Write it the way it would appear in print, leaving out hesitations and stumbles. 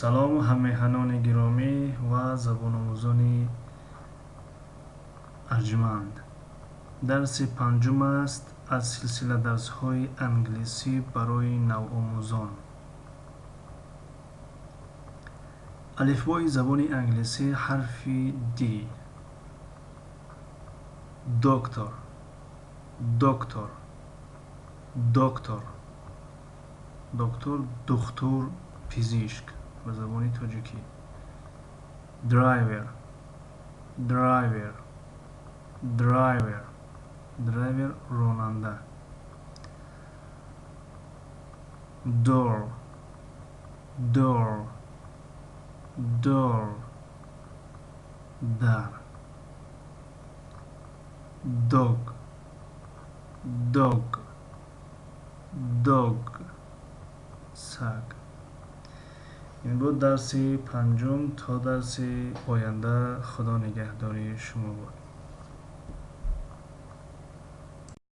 Салом, ҳаммеҳанони гиромӣ ва забономӯзони арҷманд. Дарси панҷум аст аз силсила дарсҳои англисӣ барои навомӯзон. Алифбои забони англисӣ, ҳарфи D. Доктор, доктор, доктор, доктор, духтур, пизишк ба забони тоҷикӣ. Driver, driver, driver, driver, ронанда. Door, door, door, дар. Dog, dog, dog, саг. Ин буд дарси панҷум. То дарси оянда Худо нигаҳдори шумо бод.